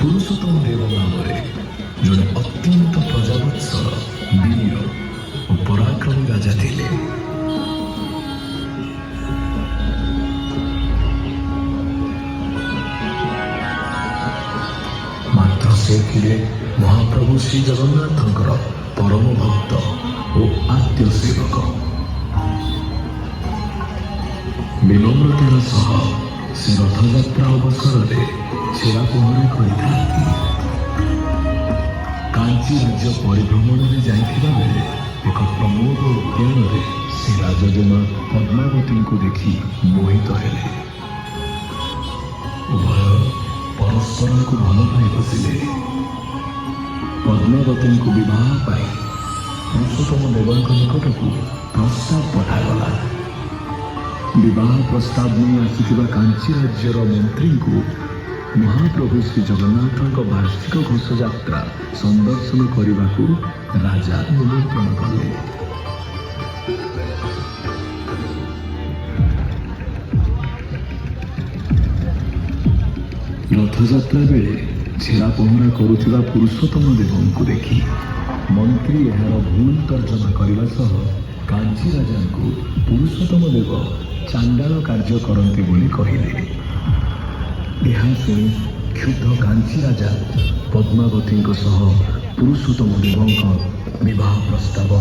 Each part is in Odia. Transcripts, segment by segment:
ପୁରୁଷୋତ୍ତମ ଦେବ ନାମରେ ଜଣେ ଅତ୍ୟନ୍ତ ପ୍ରଜାବତ୍ସଳ, ବୀର ଓ ପରାକ୍ରମୀ ରାଜା ଥିଲେ। ମାତ୍ର ସେ ଥିଲେ ମହାପ୍ରଭୁ ଶ୍ରୀ ଜଗନ୍ନାଥଙ୍କର ପରମ ଭକ୍ତ ଓ ଆଦ୍ୟ ସେବକ। ବିନମ୍ରତାର ସହ ସେ ରଥଯାତ୍ରା ଅବସରରେ ଛେରା ପହଁରା କରିଥାନ୍ତି। କାଞ୍ଚି ରାଜ୍ୟ ପରିଭ୍ରମଣରେ ଯାଇଥିବା ବେଳେ ଏକ ପ୍ରମୋଦ ଉଦ୍ୟାନରେ ସେ ରାଜଜେମା ପଦ୍ମାବତୀଙ୍କୁ ଦେଖି ମୋହିତ ହେଲେ। ଉଭୟ ପରସ୍ପରଙ୍କୁ ଭଲ ପାଇ ବସିଲେ। ପଦ୍ମାବତୀଙ୍କୁ ବିବାହ ପାଇଁ ପୁରୁଷୋତ୍ତମ ଦେବଙ୍କ ନିକଟକୁ ପ୍ରସ୍ତାବ ପଠାଗଲା। ବିବାହ ପ୍ରସ୍ତାବ ନେଇ ଆସିଥିବା କାଞ୍ଚି ରାଜ୍ୟର ମନ୍ତ୍ରୀଙ୍କୁ ମହାପ୍ରଭୁ ଶ୍ରୀ ଜଗନ୍ନାଥଙ୍କ ବାର୍ଷିକ ଘୋଷଯାତ୍ରା ସନ୍ଦର୍ଶନ କରିବାକୁ ରାଜା ନିମନ୍ତ୍ରଣ କଲେ। ରଥଯାତ୍ରା ବେଳେ ଛେରା ପହଁରା କରୁଥିବା ପୁରୁଷୋତ୍ତମ ଦେବଙ୍କୁ ଦେଖି ମନ୍ତ୍ରୀ ଏହାର ଭୁଲ ତର୍ଜମା କରିବା ସହ କାଞ୍ଚି ରାଜାଙ୍କୁ ପୁରୁଷୋତ୍ତମ ଦେବ ଚାଣ୍ଡାଳ କାର୍ଯ୍ୟ କରନ୍ତି ବୋଲି କହିଲେ। ଏହା ଶୁଣି କ୍ଷୁବ୍ଧ କାଞ୍ଚି ରାଜା ପଦ୍ମାବତୀଙ୍କ ସହ ପୁରୁଷୋତ୍ତମ ଦେବଙ୍କ ବିବାହ ପ୍ରସ୍ତାବ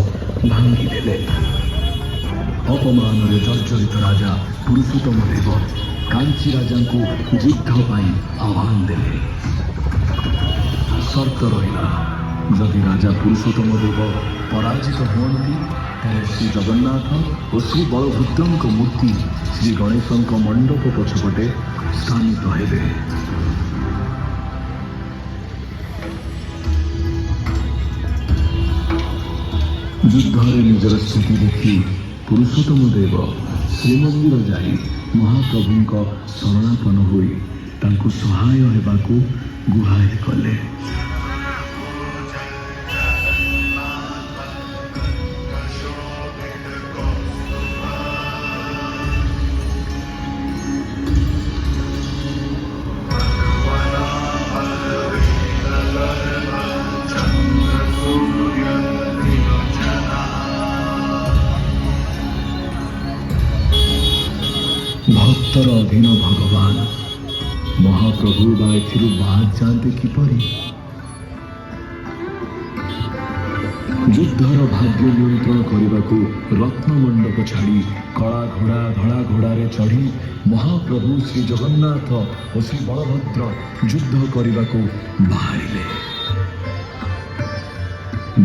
ଭାଙ୍ଗିଦେଲେ। ଅପମାନରେ ଜର୍ଜରିତ ରାଜା ପୁରୁଷୋତ୍ତମ ଦେବ କାଞ୍ଚି ରାଜାଙ୍କୁ ଯୁଦ୍ଧ ପାଇଁ ଆହ୍ୱାନ ଦେଲେ। ସର୍ତ୍ତ ରହିଲା, ଯଦି ରାଜା ପୁରୁଷୋତ୍ତମ ଦେବ ପରାଜିତ ହୁଅନ୍ତି, ତେବେ ଶ୍ରୀ ଜଗନ୍ନାଥ ଓ ଶ୍ରୀ ବଳଭଦ୍ରଙ୍କ ମୂର୍ତ୍ତି ଶ୍ରୀ ଗଣେଶଙ୍କ ମଣ୍ଡପ ପଛପଟେ ସ୍ଥାନିତ ହେବେ। ଯୁଦ୍ଧରେ ନିଜର ସ୍ଥିତି ଦେଖି ପୁରୁଷୋତ୍ତମ ଦେବ ଶ୍ରୀମନ୍ଦିର ଯାଇ ମହାପ୍ରଭୁଙ୍କ ଶରଣାପନ୍ନ ହୋଇ ତାଙ୍କୁ ସହାୟ ହେବାକୁ ଗୁହାରି କଲେ। ଭକ୍ତର ଅଧୀନ ଭଗବାନ ମହାପ୍ରଭୁ ବା ଏଥିରୁ ବାଦ ଯାଆନ୍ତେ କିପରି? ଯୁଦ୍ଧର ଭାଗ୍ୟ ନିୟନ୍ତ୍ରଣ କରିବାକୁ ରତ୍ନମଣ୍ଡପ ଛାଡ଼ି କଳା ଘୋଡ଼ା, ଧଳା ଘୋଡ଼ାରେ ଚଢ଼ି ମହାପ୍ରଭୁ ଶ୍ରୀ ଜଗନ୍ନାଥ ଓ ଶ୍ରୀ ବଳଭଦ୍ର ଯୁଦ୍ଧ କରିବାକୁ ବାହାରିଲେ।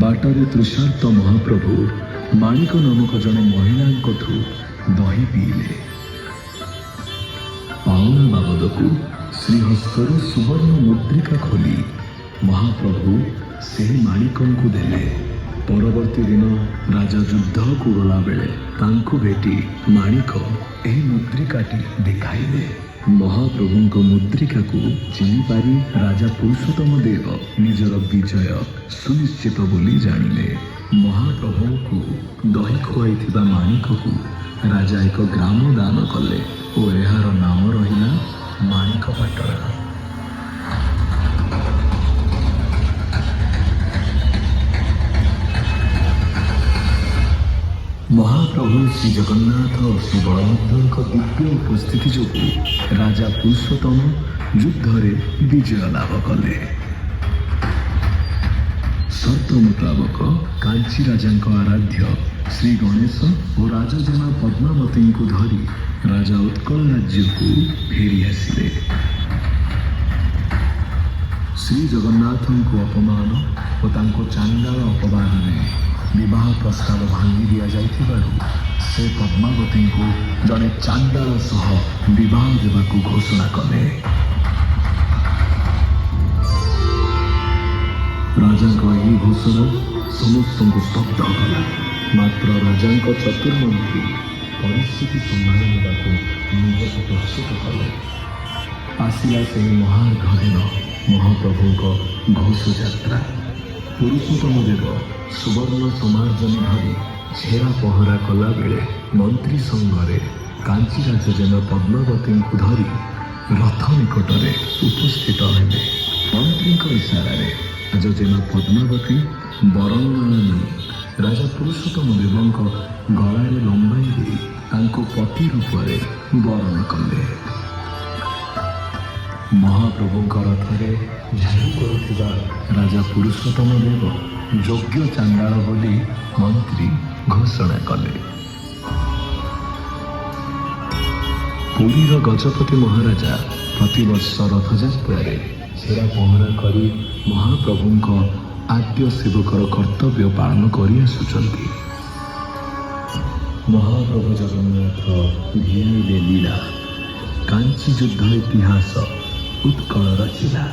ବାଟରେ ତୃଷାର୍ତ୍ତ ମହାପ୍ରଭୁ ମାଣିକ ନାମକ ଜଣେ ମହିଳାଙ୍କଠୁ ଦହି ପିଇଲେ। ପାଉଣା ବାବଦକୁ ଶ୍ରୀହସ୍ତରୁ ସୁବର୍ଣ୍ଣ ମୁଦ୍ରିକା ଖୋଲି ମହାପ୍ରଭୁ ସେହି ମାଣିକଙ୍କୁ ଦେଲେ। ପରବର୍ତ୍ତୀ ଦିନ ରାଜା ଯୁଦ୍ଧକୁ ଗଲାବେଳେ ତାଙ୍କୁ ଭେଟି ମାଣିକ ଏହି ମୁଦ୍ରିକାଟି ଦେଖାଇଲେ। ମହାପ୍ରଭୁଙ୍କ ମୁଦ୍ରିକାକୁ ଚିହ୍ନିପାରି ରାଜା ପୁରୁଷୋତ୍ତମ ଦେବ ନିଜର ବିଜୟ ସୁନିଶ୍ଚିତ ବୋଲି ଜାଣିଲେ। ମହାପ୍ରଭୁଙ୍କୁ ଦହି ଖୁଆଇଥିବା ମାଣିକକୁ ରାଜା ଏକ ଗ୍ରାମ ଦାନ କଲେ ଓ ଏହାର ନାମ ରହିଲା ମାଣିକପାଟଣା। ମହାପ୍ରଭୁ ଶ୍ରୀ ଜଗନ୍ନାଥ ଓ ଶ୍ରୀ ବଳଭଦ୍ରଙ୍କ ଦିବ୍ୟ ଉପସ୍ଥିତି ଯୋଗୁଁ ରାଜା ପୁରୁଷୋତ୍ତମ ଯୁଦ୍ଧରେ ବିଜୟ ଲାଭ କଲେ। ସର୍ତ୍ତ ମୁତାବକ କାଞ୍ଚି ରାଜାଙ୍କ ଆରାଧ୍ୟ ଶ୍ରୀ ଗଣେଶ ଓ ରାଜଜେମା ପଦ୍ମାବତୀଙ୍କୁ ଧରି ରାଜା ଉତ୍କଳ ରାଜ୍ୟକୁ ଫେରି ଆସିଲେ। ଶ୍ରୀ ଜଗନ୍ନାଥଙ୍କୁ ଅପମାନ ଓ ତାଙ୍କୁ ଚାଣ୍ଡାଳ ଅପବାଦରେ ବିବାହ ପ୍ରସ୍ତାବ ଭାଙ୍ଗି ଦିଆଯାଇଥିବାରୁ ସେ ପଦ୍ମାବତୀଙ୍କୁ ଜଣେ ଚାଣ୍ଡାଳ ସହ ବିବାହ ଦେବାକୁ ଘୋଷଣା କଲେ। ରାଜାଙ୍କ ଏହି ଘୋଷଣା ସମସ୍ତଙ୍କୁ ସ୍ତବ୍ଧ କଲା। ମାତ୍ର ରାଜାଙ୍କ ଚତୁର୍ମନ୍ତ୍ରୀ ପରିସ୍ଥିତି ସମ୍ଭାଳି ନେବାକୁ ନିଜକୁ ପ୍ରସ୍ତୁତ କଲେ। ଆସିଲା ସେହି ମହାର୍ଘ ଦିନ, ମହାପ୍ରଭୁଙ୍କ ଘୋଷଯାତ୍ରା। ପୁରୁଷୋତ୍ତମ ଦେବ ସୁବର୍ଣ୍ଣ ସମାର୍ଜନୀ ଧରି ଛେରା ପହଁରା କଲାବେଳେ ମନ୍ତ୍ରୀ ସଙ୍ଗରେ କାଞ୍ଚି ରାଜଜେମା ପଦ୍ମାବତୀଙ୍କୁ ଧରି ରଥ ନିକଟରେ ଉପସ୍ଥିତ ହେଲେ। ମନ୍ତ୍ରୀଙ୍କ ଇସାରାରେ ରାଜଜେମା ପଦ୍ମାବତୀ ବରଣମାଳା ନେଇ ରାଜା ପୁରୁଷୋତ୍ତମ ଦେବଙ୍କ ଗଳାରେ ଲମ୍ବାଇ ଦେଇ ତାଙ୍କୁ ପତି ରୂପରେ ବରଣ କଲେ। ମହାପ୍ରଭୁଙ୍କ ରଥରେ ଝାଡ଼ୁ କରୁଥିବା ରାଜା ପୁରୁଷୋତ୍ତମ ଦେବ ଯୋଗ୍ୟ ଚାଣ୍ଡାଳ ବୋଲି ମନ୍ତ୍ରୀ ଘୋଷଣା କଲେ। ପୁରୀର ଗଜପତି ମହାରାଜା ପ୍ରତିବର୍ଷ ରଥଯାତ୍ରାରେ ଛେରା ପହଁରା କରି ମହାପ୍ରଭୁଙ୍କ ଆଦ୍ୟ ସେବକର କର୍ତ୍ତବ୍ୟ ପାଳନ କରିଆସୁଛନ୍ତି। ମହାପ୍ରଭୁ ଜଗନ୍ନାଥ ଭିଆଇଲେ ଲୀଳା, କାଞ୍ଚି ଯୁଦ୍ଧ ଇତିହାସ ଉତ୍କଳ ରଚିଲା।